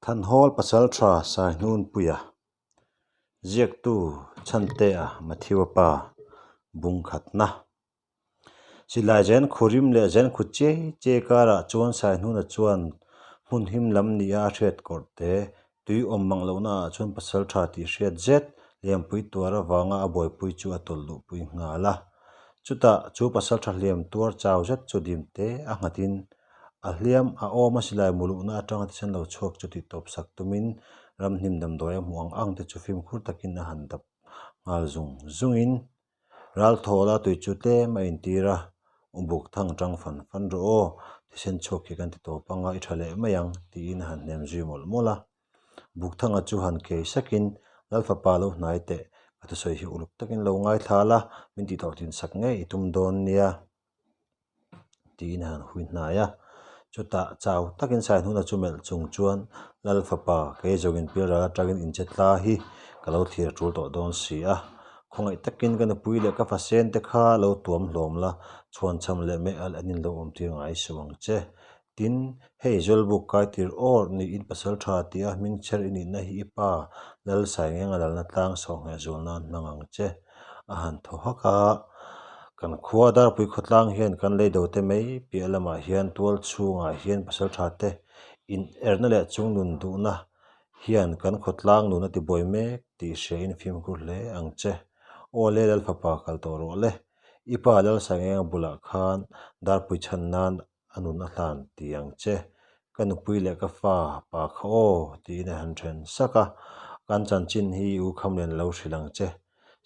Thanhawl Pasaltha Saihnunpuia Ziaktu Chhantea Matthew-a pa bung khatna. Silai zen khurim leh zen khu chiai chiai karah chuan Saihnuna chuan hmun him lam nia a hriat kawrh te, tui awm mang lohna ah chuan Pasaltha tih hriat zet Lianpui tuar avanga a buaipui chu a tawlh luhpui nghal a. Chutah chu Pasaltha hliam tuar chau zet chu dim te a nghatin A hliam a awm a silai muluhna atanga thisen lo chhuak chu tih tawp sak tumin ramhnim damdawi a hmuh ang ang te chu fimkhur takin a han dap nghal zung zungin ral thawl a tui chu tlem a intir a, u buk thang tang fan fan rawh aw, thisen chhuak hi kan ti tawp anga i tha leh mai ang tiin a han hnem zui mawlh mawlh a. Bukthanga chu han kei sakin Lalfapa lo hnai teh ka thusawi hi uluk takin lo ngaithla la, min tih tawh tin sak ngei i tum dawn nia. tiin a han hui hnai a chutah chau takin Saihnuna chu melh chung chuan Lal fapa kei zawngin pialral atangin inche tla hi ka lo thlir tul tawh dawn si a khawngaih takin ka nupui leh ka fasen te kha lo tuam hlawm la chhuanchham leh meh alh an inlo awm tir ngai suh ang che tin hei Zawlbuk kai tir awr niin pasal tha tia hmingchher i nihna hi i pa Lal Saingenga lalna tlang sawhngheh zual nan hmang ang che. A han thaw hak a, kan khua Darpui khawtlang hian kan lei do te mai piah lamah hian tual chhungah hian pasal tha te in erna leh chung nun duhna hian kan khawtlang nun a ti buai mek tih hria in fimkhur hle ang che. Aw le Lalfapa kal tawh rawh le, i pa Lalsangenga bulah khan Darpui chhan nan a nun a hlan ti ang che, ka nupui leh ka fa pa kha aw tiin a han then sak a, kan chanchin hi u Khamlian lo hrilh ang che,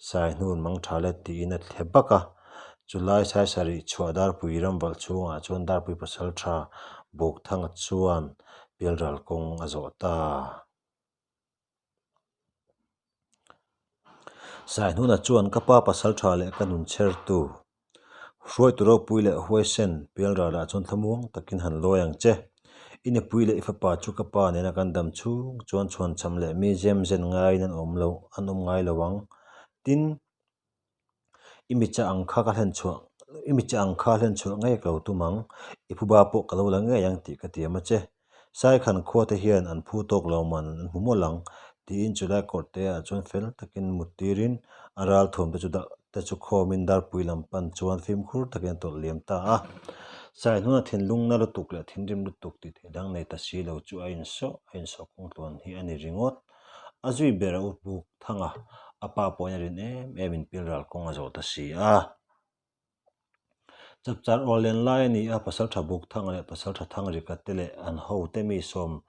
Sai hnun mang tha let tiin a thle bak a, chulai Sai sarih chhuah Darpui ram valh chhungah chuan Darpui pasal tha Bukthanga chuan pialral kawng a zawh ta. Saihnuna chuan ka pa pasal tha leh ka nun chhertu hruaitu ropui leh huaisen pialralah chuan thlamuang takin han lawi ang che. I nupui leh i fapa chu ka pa nena kan dam chhung chuan chhuanchham leh mi zem zen ngaiin an awm lo an awm ngai lo ang. Tin, I mi chah ang kha ka hlen chhuah i mi chah ang kha hlen chhuah ngei ka lo tum ang, i phuba pawh ka lo la ngei ang tih ka tiam a che. Saikhan khua te hian an phu tawk lo man an hmu mawlh ang tiin chulai kawr te ah chuan fel takin mut tirin a ral thuam te chu dah te chu khawmin darpui lam pan chuan fimkhur takin a tawlh liam ta a. Saihnuna thinlung na lutuk leh thinrim lutuk tih theih dang nei ta si lo chu a insawh a insawh kawng tluan hi a ni ringawt. A zui ber a u buk thang a, a pa pawhin a rin em em in pilral kawng a zawh ta si a. Chapchar aw len lai a ni a, Pasaltha buk thang leh Pasaltha Thangrika te leh an hote mi sawm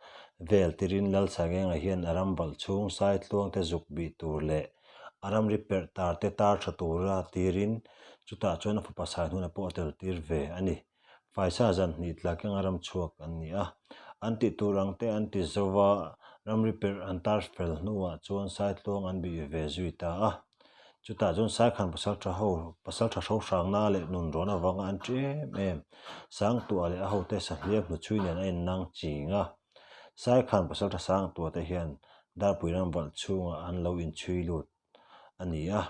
vel tirin Lalsangenga hian a ram valh chhung Saitluang te zuk bih tur leh a ramri perh tar te tar tha tura tirin chutah chuan a fapa Saihnuna pawh a tel tir ve a ni. Faisa zan hnih tla kenga ram chhuak an ni a, an tih tur ang te an ti zo va, ramri perh an tar fel hnuah chuan Saitluang an bih ve zui ta a. Chutah chuan Saikhan pasal tha ho, pasal tha hro hrangna leh nun rawn avanga an ṭi em em. Sangtuah leh a hote sahliam hnuchhui nen a innang ching a. Saikhan pasal tha Sangtuah te hian Darpui ram valh chhungah an lo inchhui lut a ni a.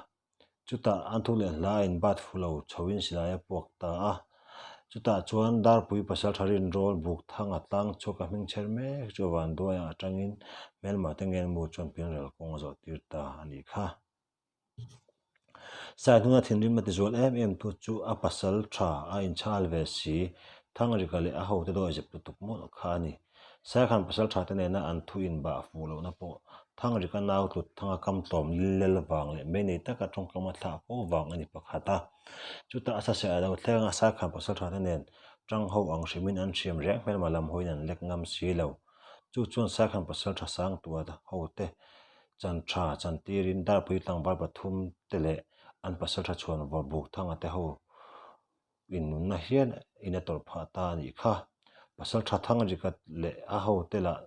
Chutah an thu leh hla in bat fu lo chhoin silai a puak ta a. Chutah chuan Darpui pasal tha rinrawl buk thang a tlang chhuak a hming chher mek chu vanduaiah atangin hmelma te ngenmu chuan pianral kawng a zawh tir ta a nih kha. Saihnuna thinrim a tizual em em tu chu a pasal tha a inchhal ve si Thangrika leh a hote dawi zep lutuk mawlh kha a ni. Saikhan pasal tha te nena an thu inbah fuh lohna pawh Thangrika nau tlut thanga kam tlawm lel vang leh mei nei taka tawngkam a thlah fo vang a ni pakhat a. Chutah a saseh a lo thleng a, Saikhan pasal tha te nen tang ho ang hrimin an hriam reng hmelma lam hawiin an lek ngam si lo. Chu chuan Saikhan pasal tha Sangtua hote chan tha chan tirin Darpui tlangval pathum te leh an pasal tha chhuan vawrbuk Thanga te ho Innunna hian in a tawrh phah ta a nih kha. Pasal tha thang rikat leh a hote lah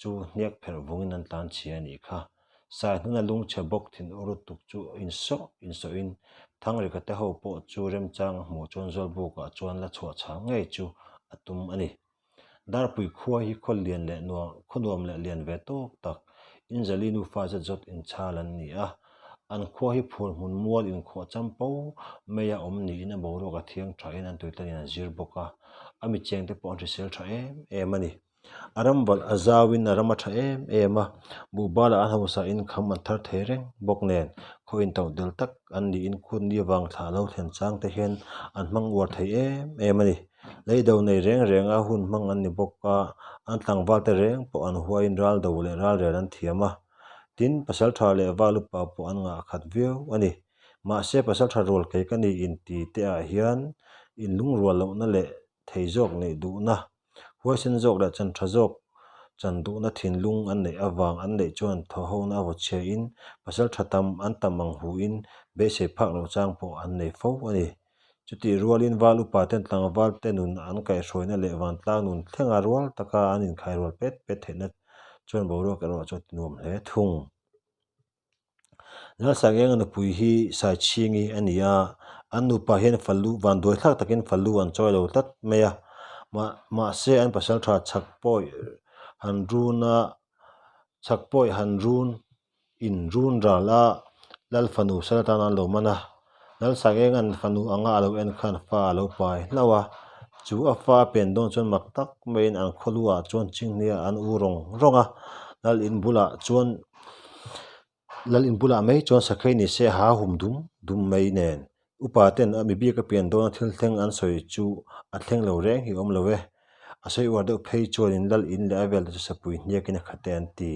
chu hniak pherh vungin an tlan chhia a nih kha. Sai hnuna lungchhe bawk thin ur lutuk chu insawh insawhin Thangrikate ho pawh chu remchang a hmuh chuan Zawlbukah chuan la chhuah chhang ngei chu a tum a ni. Darpui khua hi khaw lian leh nuam khaw nuam leh lian ve tawk tak Inzali nufa zet zawt inchhal an ni a. An khua hi phur hmun mual inkhawh champo mai a awm niin a boruak a thiang thain an tuitlanin an zir bawk a, a mi chengte pawh an hrisel tha em em a ni. A ram valh a zauin a ram a tha em em a, buhbal ah an hausa in kham an thar thei reng bawk nen khaw intauh del tak an niin khut ni vang thlah lo thlen chang te hian an hmang uar thei em em a ni. Lei do nei reng reng a hun hmang an ni bawk a, an tlangval te reng pawh an huaiin ral do leh ral rel an thiam a, tin pasal tha leh val upa pawh an ngah khat viau a ni. Mahse pasal tha rual kei ka ni inti te ah hian inlungrual lohna leh thei zawk neih duhna, huaisen zawk leh chan tha zawk chan duhna thinlung an neih avang an neih chuan thawhhona a vawchhia in pasal tha tam an tam ang hu in beisei phak loh chang pawh an nei fo a ni. Chutih rualin val upa ten tlangval te nun an kaihhruaina leh vantlang nun thlenga rual taka an inkhairual pet pet theihna chuan boruak erawh chu a ti nuam hle thung. Lalsangenga nupui hi Saichhingi a ni a, an nupa hian falu vanduai thlak takin falu an chawi lo tlat mai a, mahse an pasal tha chhak pawih han run a, chhak pawih han run in run ral a, Lal fanu sal atan an lo man a, Lalsangenga'n fanu anga a lo en khan fa a lo pai hlauh a, chu a fa a pen dawn chuan mak tak maiin an khawlu ah chuan chinghnia an u rawng rawng a, Lal in bulah chuan Lal in bulah mai chuan sakhei ni se ha hum dum dum mai nen upa ten a mi bik a pian dawna thil thleng an sawi chu a thleng lo reng hi awm lo e. A sawi uar deuh phei chuanin Lal in leh a vel te chu sapui hniakin a khat e an ti.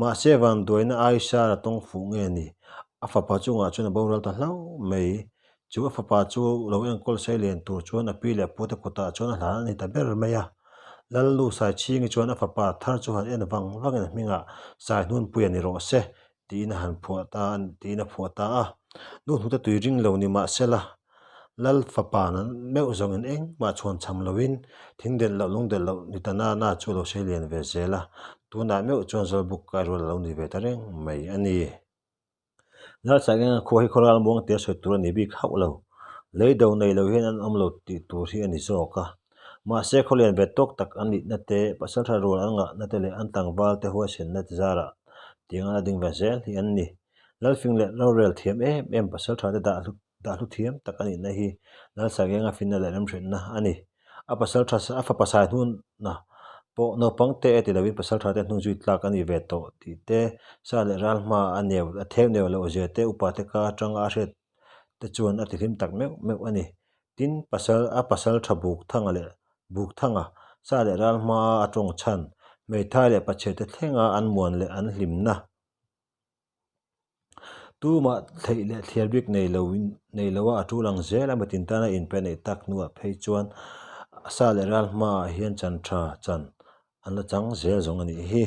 Mahse vanduaina Aisha a tawng fuh nge ni? A fapa chungah chuan a boral ta hlauh mai. Chu a fapa chu lo enkawl sei len tur chuan a pi leh a pute kutah chuan a hlan a ni ta ber mai a. Lalnu Saichhingi chuan a fapa thar chu han en vang vangin a hmingah Saihnunpuia ni rawh se tiin a han phuah ta tiin a phuah ta a. Nu hnute tui ring lo ni mahsela Lal fapa nan meuh zawngin engmah chhuan cham loin thing delh loh lung delh loh ni ta na na chu a lo sei lian ve zel a, tunah meuh chuan Zawlbuk kai rual a lo ni ve ta reng mai a ni. Lalsaihngenga khua hi khawral muang tia sawi tur a ni bik hauh lo. Lei do nei lo hian an awm lo tih tur hi a ni zawk a. Mahse khaw lian ve tawk tak an nihna te, pasaltha rual an ngahna te leh an tlangval te huaisenna te zarah tiang a ding ve zel hi an ni. Lalfing leh rorel thiam em em pasaltha te dah hlut dah hlu thiam tak a nihna hi Lalsagenga finna leh remhriatna a ni. A pasal tha a fapa sai hnuna pawh naupang te e ti lovin pasal tha te hnung zui tlak a ni ve tawh tih te, sa leh ral hma a neu a theu neu loh zia te upa te ka atanga a hriat te chuan a ti hlim tak meuh meuh a ni. Tin, pasal a pasal tha Bukthanga leh Bukthanga sa leh ral hma a tawng chhan hmeithai leh pachhe te thlenga an muan leh an hlimna Tumah theih leh thliar bik nei lo in nei lo a a tul ang zel a mitin tana inpe neih tak hnuah phei chuan a sa leh ral hmaah hian chan tha chan an la chang zel zawng a nih hi.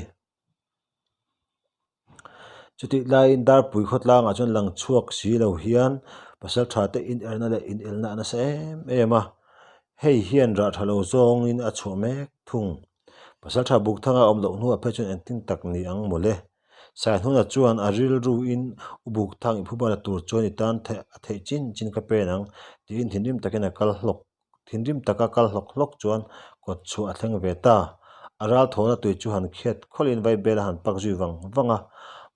Chutih laiin Darpui khawtlangah chuan lang chhuak si lo hian pasal tha te inerna leh inelna a nasa em em a, hei hian rah tha lo zawngin a chhuah mek thung. Pasal tha buk thanga awm loh hnuah phei chuan engtin tak ni ang mawle. Saihnuna chuan a rilruin u buk thang i phuba la tur chuan i tan a theih chin chin ka pen ang tiin thinrim takin a kal hlawk thinrim taka kal hlawk hlawk chuan kawt chhuah a thleng ve ta. A ral thawhna tui chu han khiat khawlhin vaibel a han pak zui vang vang a,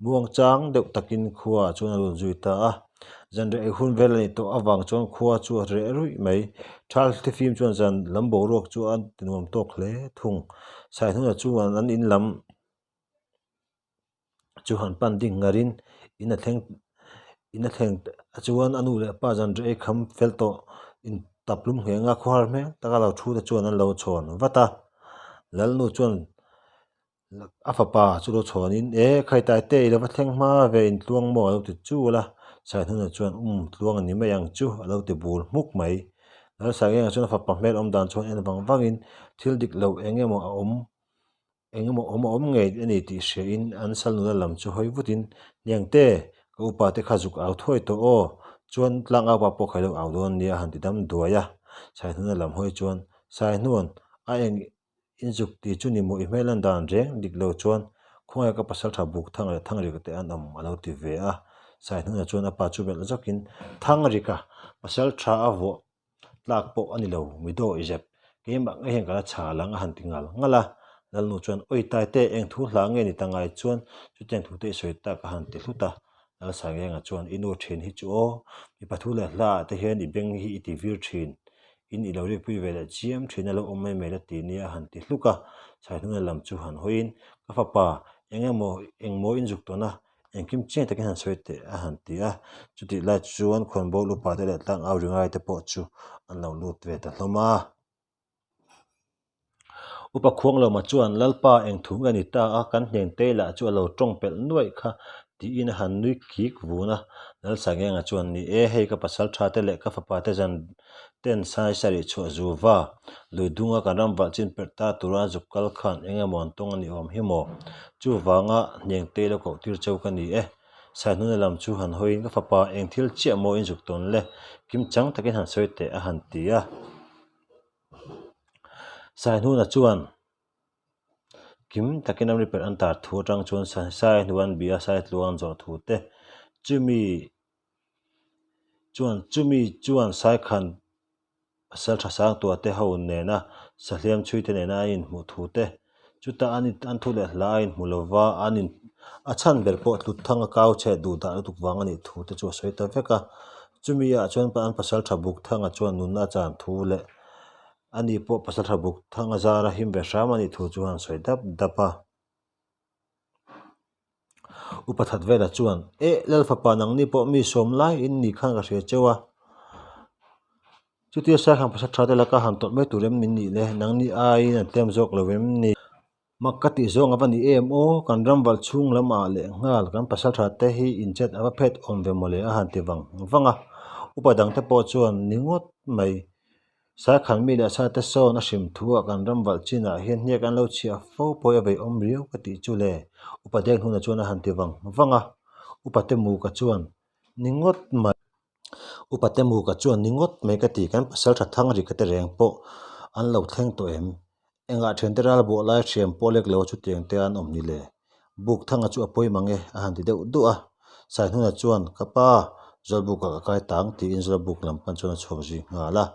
muangchang deuh takin khua chuan a lut zui ta a. Zanreh ei hun vel a nih tawh avang chuan khua chu a reh ruih mai. Thal thifim chuan zan lam boruak chu a ti nuam tawk hle thung. Saihnuna chuan an in lam chu han pan ding ngarin in a thleng in a thleng a chuan a nu leh pa zanreh ei kham fel tawh in tap lum ngheng a khawhar hmel taka lo thu te chuan an lo chhawn vat a. Lalnu chuan A fapa chu lo chhawnin, E, Khaitai te i lo va thleng hma ve in tluang maw a lo ti chul a. Saihnuna chuan, Um, tluang a ni mai ang chu a lo ti bul hmuk mai. Lalsangenga chuan a fapa hmel awm dan chuan en vang vangin thil dik lo eng emaw a awm, eng emaw awm a awm ngei a ni tih hriain an sal nula lam chu hawi vutin, Hniangte, ka upa te kha zuk au thuai tawh aw, chuan tlang aupa pawh kha i lo au dawn nia a han ti dam duai a. Saihnuna lam hawi chuan, Saihnun, a eng Inzuk tih chu ni maw i hmel an dan reng dik lo chuan khawngaih ka pasal tha buk thang leh Thangrika te an awm a lo ti ve a. Saihnuna chuan a pa chu melh zawkin Thangrika pasal tha a vuah tlak pawh a ni lo mi daw i zep keimah ngei hian ka la chhal ang a han ti ngal ngal a. Lalnu chuan Awi Taite eng thu hla nge ni ta ngai chuan chutiang thu te i sawi tak a han ti hlut a. Lalsangenga chuan I nu thin hi chu aw mipa thu leh hla ah te hian i beng hi i ti vir thin. In i lo rikpui ve leh chiam thin a lo awm mai mai la ti nia a han ti hluk a. Chhaihnuna lam chu han hawiin, Ka fapa, eng emaw, engmaw in zuk tawn a, engkim chiang takin han sawi teh a han ti a. Chutih lai chuan khawnbawl upa te leh tlang au ringai te pawh chu an lo lut ve ta hlawm a. Upa Khuanglawma chuan, Lalpa, eng thu nge ni ta a, kan hneng te lah chu a lo tawng pelh nuaih kha, tiin a han nui kik vun a. Lalsangenga chuan, Ni e, hei ka pasal tha te leh ka fapa te zan ten sai sarih chhuah zu va, lui dunga kan ram valh chin perh ta tura a zuk kal khan eng emaw an tawng a ni awm hi maw? Chuvanga hneng te lo koh tir cheu ka ni e. Saihnuna lam chu han hawiin ka fapa eng thil chiah maw in zuk tawn le? Kim chang takin han sawi teh a han ti a. Saihnuna chuan kim takin ramri perh an tar thu atang chuan Saihnu an bia Saitluang an zawh thu te chumi chuan chumi chuan Saikhan pasal tha sang tua te ho nena sahliam chhui te nena a inhmuh thu te chutah an an thu leh hla a inhmu lova an in a chhan ber pawh tlut thang a kau chhe duh dah lutuk vang a nih thu te chu a sawi ta vek a. Chumi ah chuan an pasal tha buk thanga chuan nunna a chan thu leh ani pawh pasal tha buk thanga zara him ve hram a nih thu chu an sawi dap dap a. Upa that velah chuan, Eh, Lal fapa nangni pawh mi sawm lai in ni khan ka hria cheu a. Chutia Saikhang pasal tha te laka han tawlh mai tur em min nih le, nangni aiin an tlem zawk lo em ni? Mak ka tih zawng a va ni em aw, kan ram valh chhung lam ah leh nghal kan pasal tha te hi inchet a va phet awm ve mawle a han ti vang vang a. Upa dang te pawh chuan ni ngawt mai. Saikhan mi leh sa te sawn a hrim thu ah kan ram valh chin ah hian hniak an lo chhiah fo pawi a vei awm riau ka tih chu le, upa deng hnunah chuan a han ti vang vang a. Upa te mu ka chuan ni ngawt mai. Upa te mu ka chuan ni ngawt mai ka ti, kan pasal tha thang ri ka te reng pawh an lo thleng tawh em? Engah thiante ral buah lai hriam pawh lek lo chutiang te an awm ni le? Buk thanga chu a pawi mang e a han ti deuh duh a. Saihnuna chuan, Ka pa, Zawlbukah ka kai tang tiin Zawlbuk lam pan chuan a chhuak zui nghal a.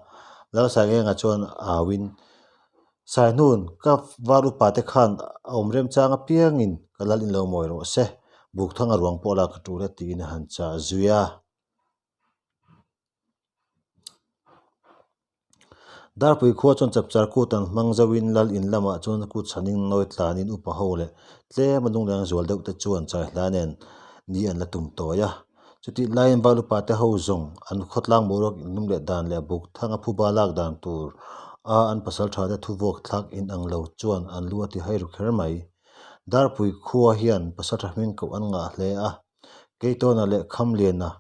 Lalsaingenga chuan auin, Saihnun, ka var upa te khan a awm remchang apiangin ka lal in lo mawi rawh se, buk thanga ruang pawh lak ka tul e tiin a han chah zui a. Darpui khua chuan chapchar kut an hmang zauhin lal in lamah chuan kut chhanin nawi tlanin upa ho leh tlem a lungleng zual deuh te chuan chaihla nen ni an la tum tawi a. Chutih laiin val upa te ho zawng an khawtlang boruak inlum leh dan leh buk thanga phuba lak dan tur a an pasal tha te thuvuak thlak in ang lo chuan an lu a ti hai ru kher mai. Darpui khua hian pasal tha hming koh an ngah hle a. Keitawna leh Khamliana,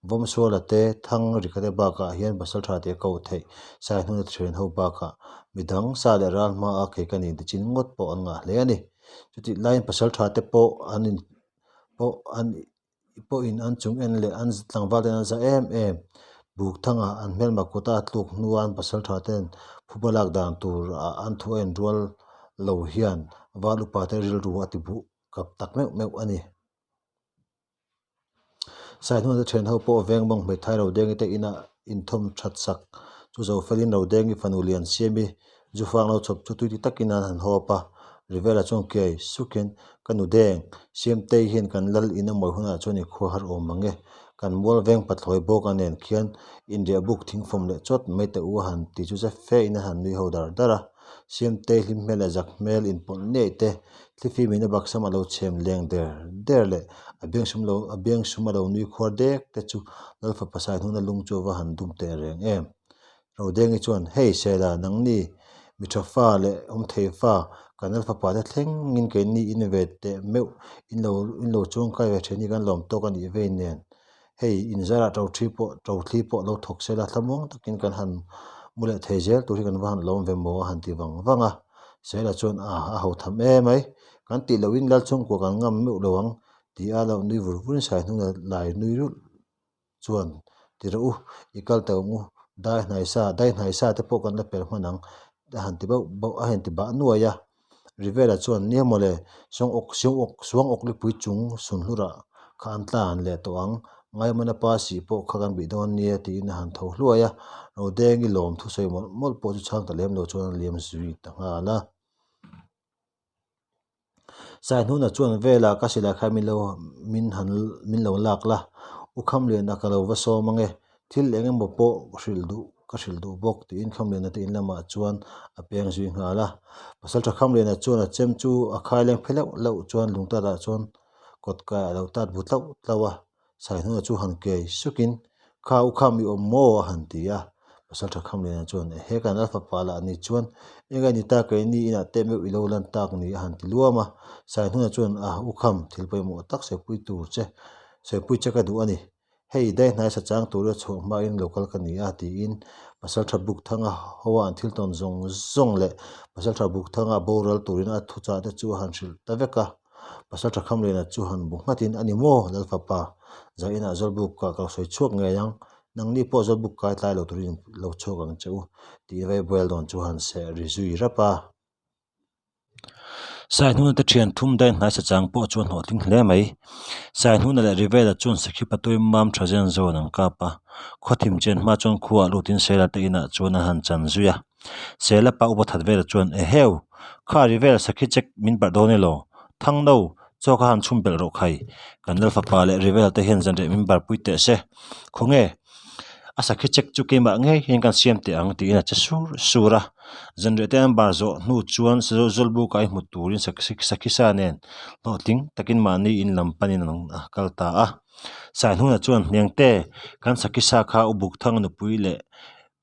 Vawmsuala te, Thang Rika te bakah hian pasal tha tih a koh theih Saihnuna thian ho bakah midang sa leh ral hmaa kei ka nih tichin ngawt pawh an ngah hle a ni. Chutih laiin pasal tha te pawh an in pawh an pawhin an chung en leh an tlangval ten an za em em. Bukthanga an hmelma kuta a tluk hnua an pasal tha ten phuba lak dan tur ah an thu a inrual lo hian val upa te rilru a ti buh kap tak meuh meuh a ni. Saihnuna te thian ho pawh veng bawng hmeithai Rodengi te inah inthawm that sak chu zo felin Rodengi fanu lian siami zufang lo chhawp chu tui ti takin an han hawp a. Rivera chuan kiai sukin ka nu deng, Siamtei hian kan lal in a mawi hunah chuan i khua har awm ang e. Kan mual veng pathlawi bawk a nen khian inriah buk thingfawm leh chawt mai teh u a han ti chu zet fe in a han nui ho dar dar a. Siamtei hlim hmel leh zak hmel inpawlh ngei te Thlifim in a baksam a lo chhem leng der der leh a biangsum lo a biangsum a lo nui khuar dek te chu Lalfapa Saihnuna lung chu a va han dum teh reng em. Rodengi chuan, Hei Sela, nangni mi tha fa leh awm thei fa kan Lalfapa te thlengin keini in ve teh meuh in lo in lo chuangkai ve thin hi kan lawm tawk a nih vei nen. Hei inzarah to thi pawh to thli pawh lo thawk sela thlamuang takin kan han mu leh thei zel tur hi kan va han lawm ve maw a han ti vang vang a. Sela chuan a a ho tham em mai kan tih lohin lal chhungkua kan ngam meuh lo ang ti a lo nui vur vurin sai hnung lai nui rulh chuan ti rawh u i kal tawh ang u dai hnai sa dai hnai sa te pawh kan la pel hman ang a han ti bauh bauh a han ti bah nuai a. Rivera chuan, Nia mawle, Suang awk Suang awk Suang awk lipui chung Sunhlurah kha an tla an leh tawh ang, Ngaimana pa sih pawh kha kan bih dawn nia tiin a han tho hluai a, Rodengi lawm thusawi mawlh mawlh pawh chu chhang ta lem lo chuan a liam zui ta nghal a. Saihnuna chuan Vela ka silai kha min lo min han min lo lak la, U Khamliana ka lo va sawm ange, thil eng emaw pawh hrilh duh. ka hrilh duh bawk tiin Khamliana te in lamah chuan a peng zui nghal a. Pasaltha Khamliana chuan a chem chu a khai leng phe leuh leuh chuan lungtatah chuan kawt kai a lo tat bu tlauh tlauh a. Saihnuna chu han kei sukin, Kha u kham i awm maw? a han ti a. Pasaltha Khamliana chuan, Ehe kan Lal fapa lah ni chuan eng a ni ta keini inah te meuh i lo lan tak ni a han ti luam a. Saihnuna chuan, A u kham, thil pawimawh tak sawipui tur che, sawipui che ka duh a ni. Hei dai hnai sa chang tura chhuah hmain lo kal ka ni a tiin Pasaltha Bukthanga hoa an thil tawn zawng zawng leh Pasaltha Bukthanga boral turin a thuchah te chu a han hrilh ta vek a. Pasaltha Khamliana chu han bu nghatin a ni maw Lalfapa, zainah Zawlbuk kah ka sawi chhuak ngei ang, nangni pawh Zawlbuk kai tlai lo turin lo chhuak ang che u tih Vaibual dawn chu han seh ri zui rap a. Saihnuna te thian thum daih hnai sachang pawh chu a hlawhtling hle mai. Saihnuna leh Rivela chuan sakhi patui mam tha zen zawn an kap a, khawthim chen hma chuan khuaah lutin Sela te inah chuan a han chan zui a. Sela pa upa that vela chuan, Eheu! Kha Rivel sakhi check min barh dawn elaw? Thangno, chaw kha han chhum belh rawh khai. Kan lal fapa leh Rivela te hian zanriah min barpui teh se. Khawnge? A sakhi check chu keimah ngei hian kan siam teh ang tiin a che sur sur a. Zanriah te an bar zawh hnu chuan Zawlbuka i hmu turin sakhi sa nen hlawhtling takin mahni in lam panin an kal ta a. Saihnuna chuan Hniangte, kan sakhi sa kha u Bukthang nupui leh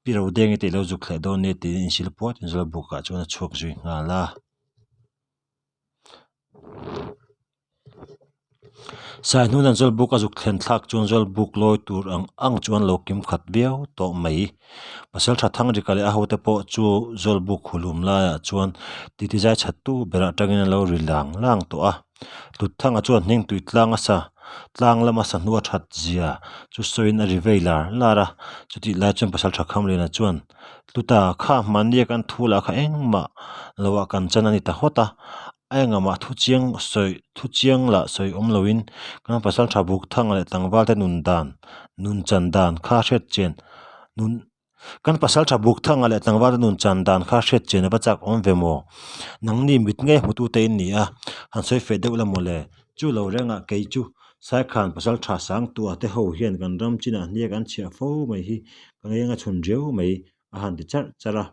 Pi Rodeng-i te ilo zuk thleh dawn nia tiin insil puatin Zawlbukah chuan a chhuak zui nghal a. Saihnuna Zawlbuk a zuk thlen thlak chuan Zawlbuk lawi tur ang ang chuan lo kim khat viau tawh mai. Pasaltha Thangrika leh a hote pawh chu Zawlbuk hulum laiah chuan titi zai chhat tu berah atangin an lo ri lang lang tawh a. Tutthanga chuan hning tui tlang a sa tlang lama sa hnua that zia chu sawiin a ri vei lar lar a. Chutih lai chuan Pasaltha Khamliana chuan Tuta kha hmania kan thu lah kha engmah loah kan chan a ni ta hawt a. A engah mah thu chiang sawi thu chiang lah sawi awm loin kan pasal tha buk thang leh tlangval te nun dan nun chan dan kha hriat chian nun kan pasal tha buk thang leh tlangval te nun chan dan kha hriat chian a va chak awm ve maw nangni mit ngei hmu tu te in ni a han sawi feh deuh la mawle chu lo rengah kei chu Saikhan pasal tha sang tua te ho hian kan ram chinah hniak an chhiah fo mai hi ka ngeng a chhun riau mai a han ti charh charh a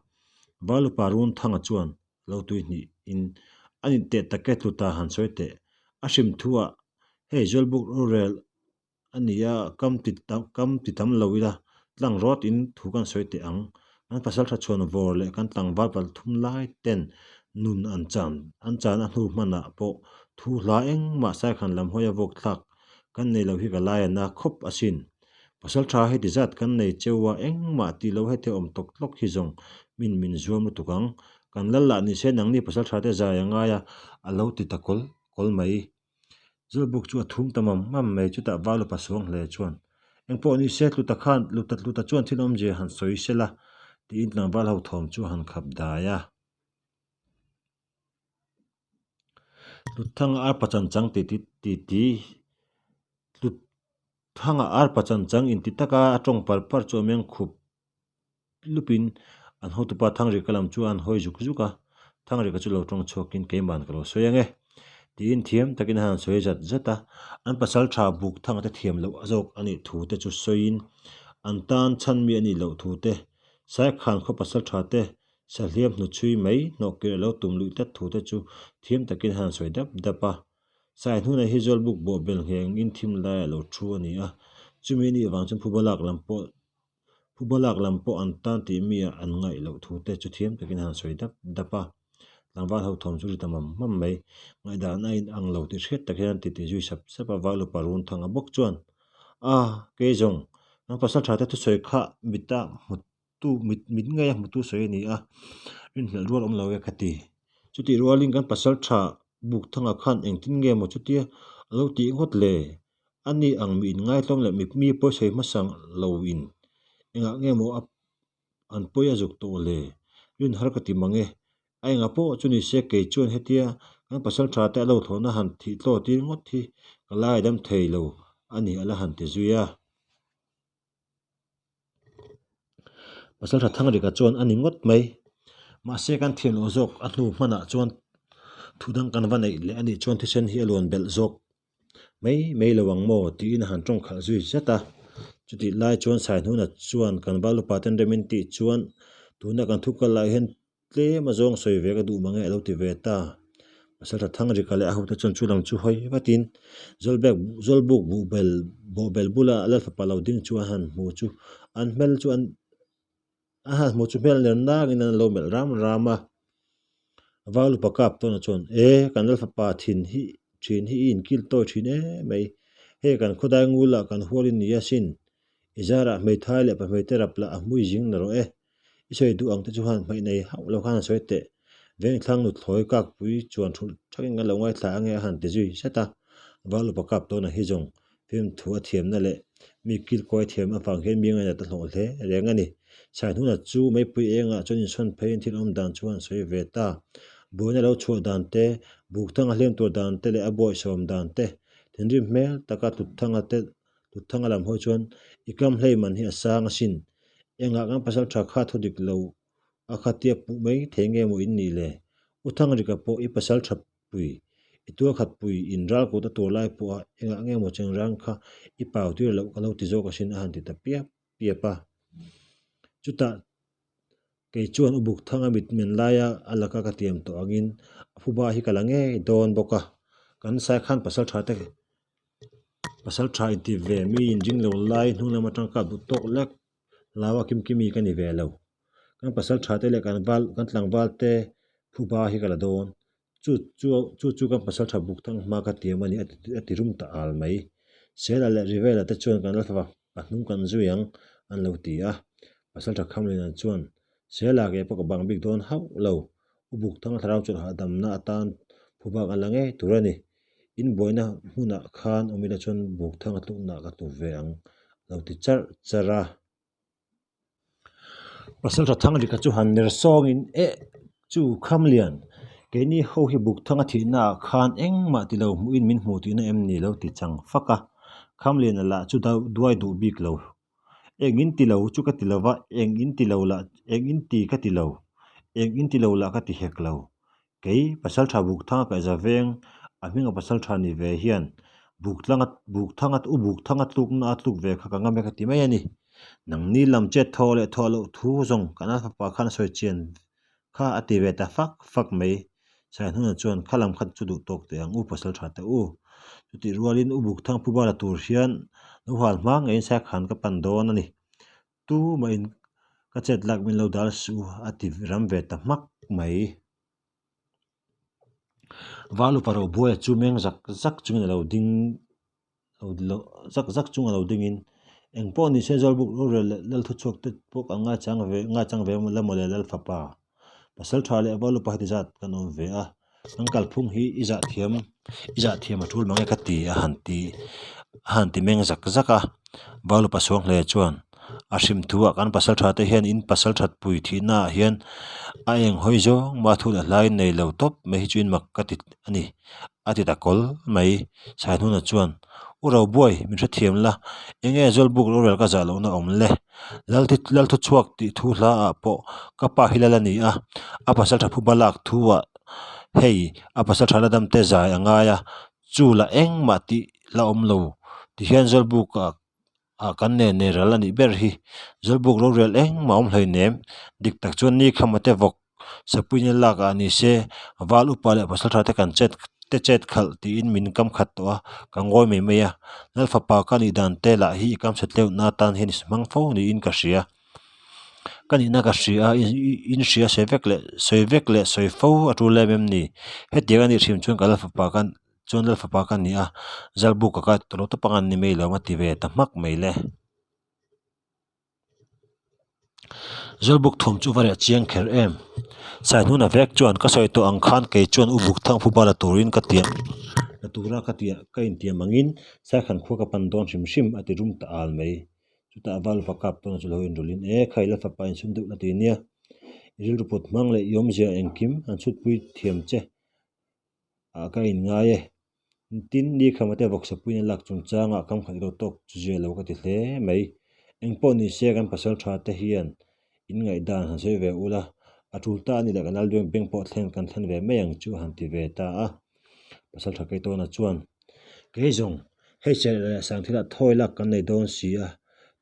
Valupa Runthanga chuan lo tui hnih in a nih teh tak e tluta han sawi teh. A hrim thu ah hei Zawlbuk rorel a ni a kam ti kam ti tam lo ila tlang rawt in thu kan sawi teh ang. Kan pasal tha chhuan vawr leh kan tlangval pal thum lai ten nun an chan an chan a hnu hman ah pawh thu hla engmah Saikhan lam hawi a vawk thlak kan nei lo hi ka lai a na khawp asin. Pasal tha heti zat kan nei cheu a, engmah tih lo heti awm tawk tlawk hi zawng min min zuam lutuk ang. Kan lal lah ni se nangni pasal tha te zai a ngai a, a lo ti ta kawl kawl mai. Zawlbuk chu a thum ta mam mam mai, chutah Valupa suang hle chuan, Engpawh ni se tluta khan tluta tluta chuan thil awmzia han sawi sela tiin tlangval ho thawm chu a han khap dai a. Tluthanga arpa chan chang ti ti ti ti tlut Thanga arpa chan chang inti taka a tawng par par chu a meng khup lupin an hotupa Thangrika lam chu an hawi zuk zuk a, Thangrika chu lo tawng chhuakin keiman ka lo sawi ang e tiin thiam takin a han sawi zat zat a, an pasal tha buk Thanga te thiam loh a zawk a nih thu te chu sawiin an tan chhan mi a nih loh thu te, Saikhan khaw pasal tha te sahliam hnuchhui mai hnawhkir a lo tum luih tlat thu te chu thiam takin a han sawi dap dap a. Sai hnunah hi Zawlbuk bawhbel ngheng in thim lai a lo thu a ni a, chumi anih avang chuan phuba lak lam pawh phuba lak lam pawh an tan tih mi ah an ngaih loh thu te chu thiam takin a han sawi dap dap a, tlangval ho thawm chu ri ta mam mam mai. Ngaihdan a in ang lo tih hriat tak hian an titi zui sap sap a, Valupa Runthanga bawk chuan, A, kei zawng, kan pasal tha te thusawi kha mita hmu tu mit mit ngei a hmutu sawi a ni a rinhlelh rual awm lo e ka ti chutih rualin kan pasal tha buk thanga khan engtin nge maw chutia a lo tih ngawt le a ni ang mi inngaihtlawm leh mi mi pawi sawi hmasa lo in engah nge maw a an pawi a zuk tawh le rin har ka ti mang e a engah pawh chu ni se kei chuan hetia kan pasal tha te a lo thlawhna han thih tlaw tir ngawt hi ka lai dam thei lo a ni a la han ti zui a. Pasal tha Thangrika chuan a ni ngawt mai. Mahse kan thiam loh zawk a hnu hmanah chuan thu dang kan va neih leh a nih chuan thisen hi a luan belh zawk mai mai lo ang maw tiin a han tawng khalh zui zet a. Chutih lai chuan Saihnuna chuan kan val upa ten rem in tih chuan tuna kan thu kal lai hian tlem a zawng sawi ve ka duh mang e a lo ti ve ta. Pasaltha Thangrika leh a hote chuan chu lam chu hawi vatin Zawlbek Zawlbuk buhbel bawhbel bula Lalfapa lo ding chu a han hmu chu an hmel chu an A han hmuh chu hmel ner nangin an lo melh ram ram a. Val upa kap tawnah chuan, E, kan Lalfapa thin hi thin hi i inkil tawi thin em mai. Hei kan khawdai ngulah kan hual in ni asin. I zarah hmeithai leh pahmeite rap lah a hmui zing na rawh e. I sawi duh ang te chu han hmaih nei hauh lo khan a sawi teh. Vengthlang nuthlawi kakpui chuan thulh thakin kan lo ngaithla ange a han ti zui zet a. Val upa kap tawnah hi zawng Fimthu a thiamna leh mi kilkawi thiam avang hian mi ngainat a hlawh hle reng a ni. Saihnuna chu meipui engah chuan insawn pheiin thil awm dan chu an sawi ve ta. Buaina lo chhuah dan te, bukthang a hliam tur dan te leh a bawihsawm dan te, thinrim hmel taka Tluthanga te Tluthanga lam hawi chuan i kam hlei man hi a sang asin. Engah kan pasal tha kha thu dik lo a khatia puh mai thei nge maw in nih le? U Thangrika pawh i pasal tha pui. I tual khat pui in ral kut a tur lai pawh a engah nge maw cheng rang kha i pau tir loh ka lo ti zawk asin a han ti ta piap piap a. Chutah kei chuan u Bukthanga mit men laia a laka ka tiam tawh angin a phuba hi ka la ngei dawn bawk a. Kan Saikhan pasal tha te pasal tha inti ve mi inring lo lai hnung lam atang kap duh tawk lek Hlaua Kimkimi ka ni ve lo. Kan pasal tha te leh kan val kan tlangval te phuba hi ka la dawn. Chu chu chu chu kan pasal tha buk thang hma ka tiam a ni a ti rum ta al mai. Sela leh Rivela te chuan kan la thla a hnung kan zui ang an lo ti a. Pasal tha Khamlina chuan Sela ke pawh ka bang bik dawn hauh lo. U buk thang thlarau chuan hahdamna atan phuba kan la ngei tur a ni. In buaina hmunah khan awm ila chuan buk thang a tlukna ka tluk ve ang a lo ti charh charh a. Pasaltha Thangrika chu han ner sawngin eh chu Khamlian keini ho hi buk thang a thihna ah khan engmah ti lo hmuhin min hmu tihna em ni lo ti chang fak a. Khamliana lah chu duai duh bik lo. Eng in ti lo chu ka ti lo va, eng in ti lo lah eng in ti ka ti lo, eng in ti lo lah ka ti hek lo. Kei Pasaltha Bukthanga kaihza veng a hminga Pasaltha ni ve hian Buktlanga Bukthanga u Bukthanga tlukna a tluk ve kha ka ngam e ka ti mai a ni. Nangni lam chet thaw leh thawh loh thu zawng kan a fapa khan a sawi chian kha a ti ve ta fak fak mai. Saihnuna chuan kha lam khat chu duh tawk teh ang u Pasaltha te u. Chutih rualin u Bukthang pu bala tur hian lo hal hma ngeiin Saikhan ka pan dawn a ni. Tu mahin ka chet lak min lo dal suh u a ti ram ve ta hmak mai. Val upa Robuaia chu meng zak zak chungin a lo ding lo zak zak chung a lo dingin eng pawh ni se Zawlbuk rorel leh Lal thuchhuak te pawh ka ngaichang ve ngaichang ve la mawle Lal fapa pasal tha leh val upa heti zat kan awm ve a kan kalphung hi i zah thiam i zah thiam a tul mange ka ti a han ti a han ti meng zak zak a val upa suang hle chuan a hrim thu ah kan pasal tha te hian in pasal that pui thih na ah hian a eng hawi zawng mah thu leh hlai nei lo tawp mai hi chu in mak ka ti a ni a ti ta kawl mai Saihnuna chuan U Robuai min hrethiam la enge Zawlbuk rorel ka zah lohna awm le Lal Lal thuchhuak tih thu hla ah pawh ka pa hi lal a ni a a pasal tha phuba lak thu ah hei a pasal tha la dam te zai a ngai a chu la engmah tih la awm lo ti hian Zawlbuk ah ah kan nen nei ral a nih ber hi Zawlbuk rorel engmah awm hlei nem dik tak chuan ni khama te vawk Sapuina lak ah ni se val upa leh pasal tha te kan chet te chet khalh tiin min kam khat tawh a ka ngawi mai mai a Lal fapa ka nih dan te lah hi i kam chhe tleuh na atan hian i hmang fo niin ka hria ka nihna ka hria a in hria sawi vek leh sawi vek leh sawi fo a tul em em ni hetiang a nih hrim chuan ka Lal fapa ka chuan Lal fapa ka ni a Zalbuk ka kai tawh lo tawp ang an ni mai lo a ti ve ta hmak mai le. Zawlbuk thum chu va reh chiang kher em? Saihnuna vek chuan ka sawi tawh ang khan kei chuan u Bukthang phuba la turin ka tiam la tura ka tia ka intiam angin Saikhan khua ka pan dawn hrim hrim a ti rum ta al mai. Chutah val va kap tawn chu lo inrawlhin e khai la fapa insum deuh la ti nia. I rilru put hmang leh i awmzia engkim an chhutpui thiam che. ah ka inngai e. Tin, ni khama te vawksa puiin a lak chungchangah kam khat ilo tawk chu zia lo ka ti hle mai. Engpawh ni se kan pasal tha te hian in ngaihdan han sawi ve ula, a tul ta a ni leh kan lal beng beng pawh thlen kan thlen ve mai ang chu han ti ve ta a. Pasal tha Keitawna chuan, Kei zawng, hei serh leh sang thilah thawi lak kan nei dawn si a.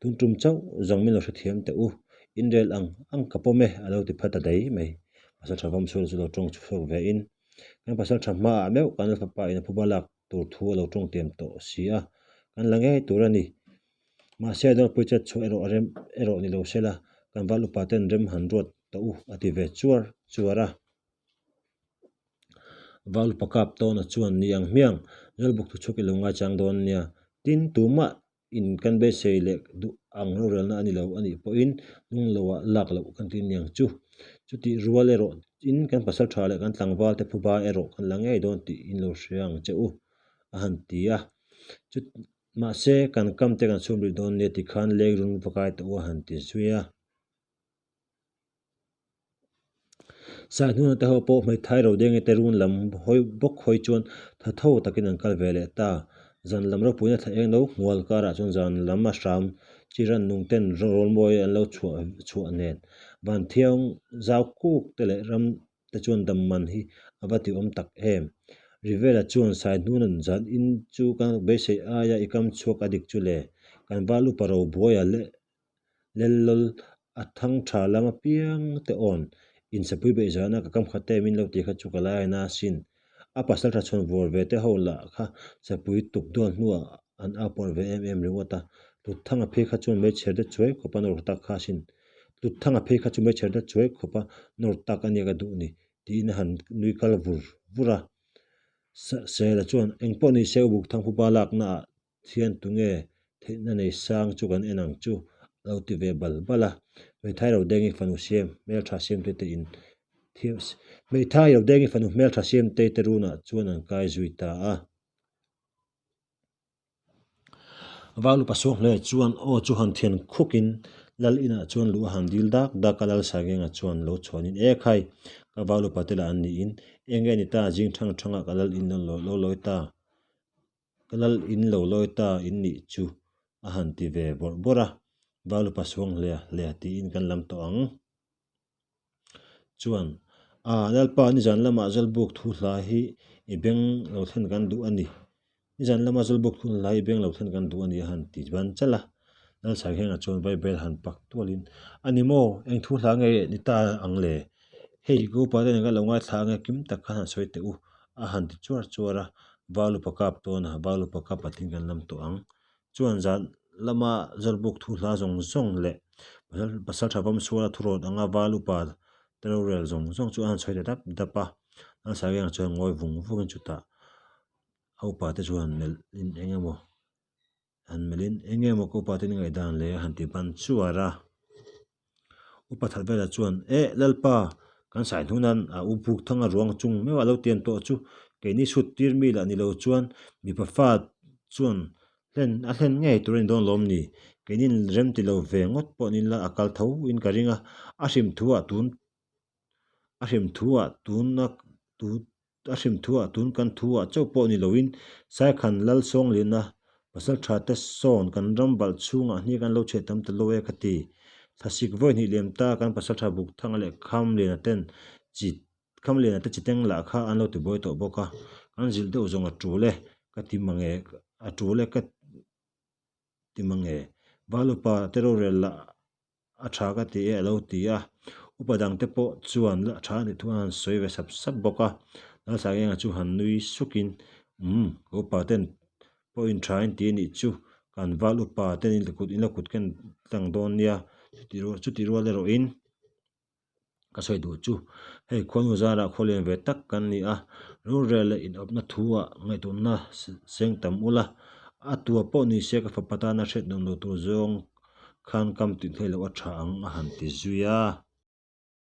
Tun tum chauh zawng min lo hrethiam teh u, inrel ang ang ka pawm e a lo ti pha ta daih mai. Pasaltha Vawmsuala chu lo tawng chhuak ve in, Kan pasaltha hmaah meuh kan Lalfapa in a phuba lak tur thu a lo tawng tiam tawh si a, kan la ngei tur a ni. Mahse dawrpui chet chhuah erawh a rem erawh ni lo sela, kan val upa ten rem han ruat tawh u a ti ve chuar chuar a. Val upa kap tawna chuan ni ang hmiang, Zawlbuk thu chhuak i lo ngaichang dawn nia, tin tumah in kan beisei leh duh ang rorelna a ni lo a nih pawhin lung loah lak loh kan ti niang chu. Chutih rual erawh in kan pasal tha leh kan tlangval te phuba erawh kan la ngei dawn tih in lo hria ang che u a han ti a. Chu mahse kan kam te kan chhum rih dawn nia tikhan leng run va kai tawh u a han ti zui a. Saihnuna te ho pawh hmeithai ro deng te run lam hawi bawk hawi chuan tha tho takin an kal ve leh ta. Zan lam ropuina thla eng lo hmual karah chuan zan lam a hram chi ran nung ten rawl mawi an lo chhuah chhuah nen van thiang zau kuk te leh ram te chuan dam man hi a va ti awm tak em. Rivera chuan Saihnuna'n zan in chu ka beisei aia i kam chhuak a dik chu le, kan val upa ro buaia leh Lellol a thang tha lam apiang te awn insapui beih zana ka kam khat em in lo tih kha chu ka lai a na asin. A pasal tha chhawn vawr ve te ho lah kha sapui tuk dawn hnuah an au pawr ve em em ringawt a. Tlut thanga phei kha chuan meichher te chuai khawpa nawr tak kha asin. Tlut thanga phei kha chu meichher te chuai khawpa nawr tak a nia ka duh ni tiin a han nui kal vur vur a. Sela chuan engpawh ni se u buk thang phuba laknaah Thian tunge theihna nei sang chu kan en ang chu a lo ti ve bal bal a. Hmeithai ro dengi fanu siam hmeltha siamte te in Hmeithai ro dengi fanu hmeltha siamte te runah chuan an kai zui ta a. Valupa Suanghlei chuan aw chu han thian khukin Lal inah chuan luh a han dil dak dak a, Lal Sagenga chuan lo chhuanin E khai, ka Valupa te lah an niin eng nge ni ta zing thang thangah ka Lal in lo lawi ta. Ka lal in lo lawi ta in nih chu a han ti ve bawrh bawrh a, Valupa suang hle hle tiin kan lam tawh ang. Chuan, A, Lalpa nizan lamah Zawlbuk thu hla hi i beng lo thlen kan duh a ni. Nizan lama Zawlbuk thu hla hi i beng lo thlen kan duh a ni a han ti ban chalh a. Lalsaihenga chuan Bible han pak tualin, A ni maw, eng thu hla nge ni ta ang le? Hei, ka upa te nen ka lo ngaithla ang e, kim tak khan han sawi teh u, a han ti chuar chuar a. Valupa kap tawn a, Valupa kap a tin kan lam tawh ang. Chuan zan lama Zawlbuk thu hla zawng zawng leh Pasal tha Vamsuala thurawt anga Valupa te rorel zawng zawng chu a han sawi ta dap dap a. Lalsairenga chuan ngawi vung vungin chutah a upa te chuan melh in eng emaw An melhin eng nge maw ka upa ten i ngaihdan le a han ti ban chuar a. Upa that velah chuan Eh Lalpa, kan sai hnu nan a u buk thang a ruang chung meuh a lo tian tawh chu keini sut tir mi lah ni lo chuan mipa fa chuan hlen a hlen ngei tur a ni dawn lawm ni. Keinin rem ti lo ve ngawt pawh ni ila a kal tho in ka ring a, a hrim thu ah tun a hrim thu ah tuna tu A hrim thuah tun kan thuah chauh pawh ni loin Saikhan Lalsawnglina pasal tha te sawn kan ram balh chhungah hniak an lo chhiat tam ta lo e ka ti. Thlasik vawi hnih lem ta kan pasal tha Bukthanga leh Khamliana ten chi Khamliana te chiteng lah kha an lo ti buai tawh bawk a, kan zilh deuh zawng a tul e ka ti mange a tul e ka ti mange Valupa te rorel lah A tha ka ti e a lo ti a, upa dangte pawh chuan a tha a nih thu an han sawi ve sap sap bawk a, Lalsaienga chu han nui sukin umm ka upa ten pawhin tha in ti a nih chu kan val upa ten in kut in la kut ken tlang dawn nia chuti rual erawhin ka sawi duh chu hei khuanu zarah khaw lian ve tak kan ni a rorel leh inawpna thu ah ngaihtuahna seng tam ula a tua pawh ni se ka fapa tana hriat nuam lo tur zawng khan kam tih theih loh a tha ang a han ti zui a.